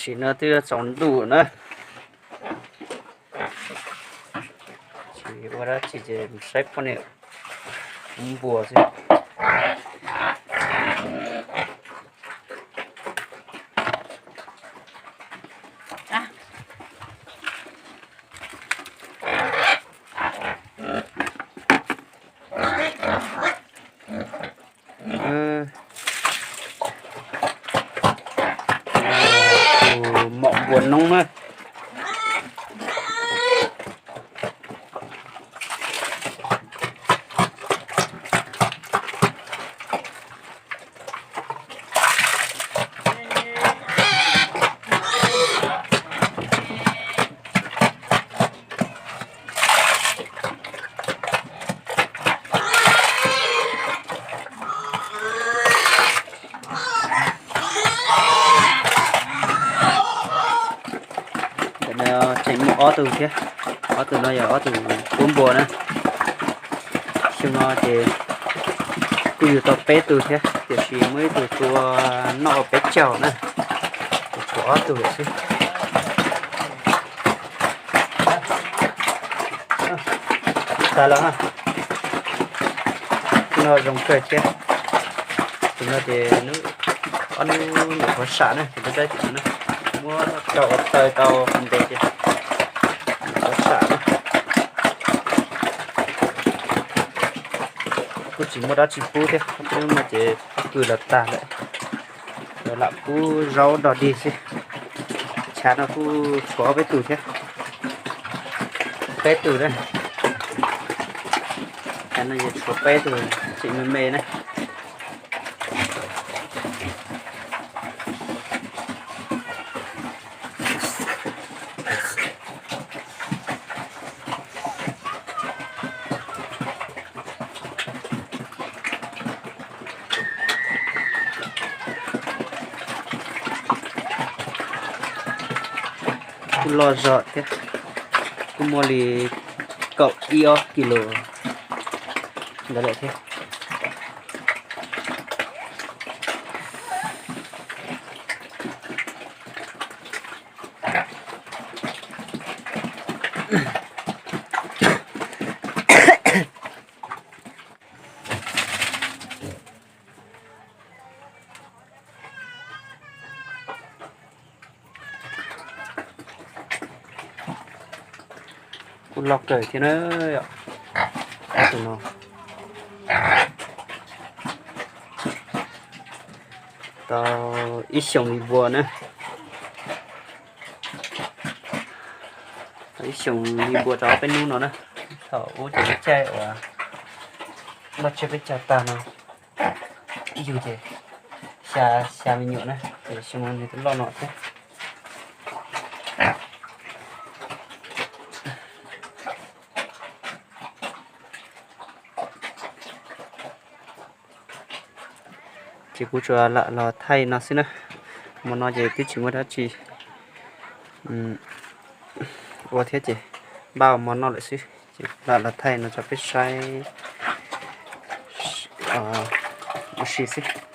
Tim no twb tsaus ntuj na, tsis ua dab tsi ces mus saib poj niam kuv npua xwb. Tus maum npua noob na. Ntawm no tseem muaj ob tug thiab, ob tug no yog ob tug tub npua na. Xyoo no ces kuj yug tau peb tug thiab, tiam sis muaj ib tug tua noj peb caug na, ces tshuav ob tug lawm xwb. Tag lawm, tus no zoo kawg thiab. Tus no ces hnub, ob hnub nyuam qhuav sam na, tus dawb dawb tim no na, muab rau ua taw tau ntev ces nyuam qhuav sam na. Kuj tsis muaj dab tsi pub thiab, hnub no ces pob kws los tag lawm, lam pub zaub dog dig xwb. Chav no kuj tshuav ob peb tug thiab, peb tug na. Chav no ces tshuav peb tug tseem me me na. Kuj loj zog thiab, kuj muaj li kaum ib ob kis lus ntawd lawm thiab. Kuj loj kawg thiab na, ob tug no. Tau ib xyoos li npua na, tau ib xyoos li npua rau ob peb hnub no na. Thaum ub ces lub caij uas noj tsiab peb caug tag no ib yug ces xya, xya me nyuam na, ces xyoo no nws twb loj no thiab. Ces kuv tsuas lam los thaij no xwb na. Hmo no ces twb tsis muaj dab tsi ua thiab ces npaj ua hmo noj lawm xwb, ces lam los thaij no rau peb saib ua si xwb.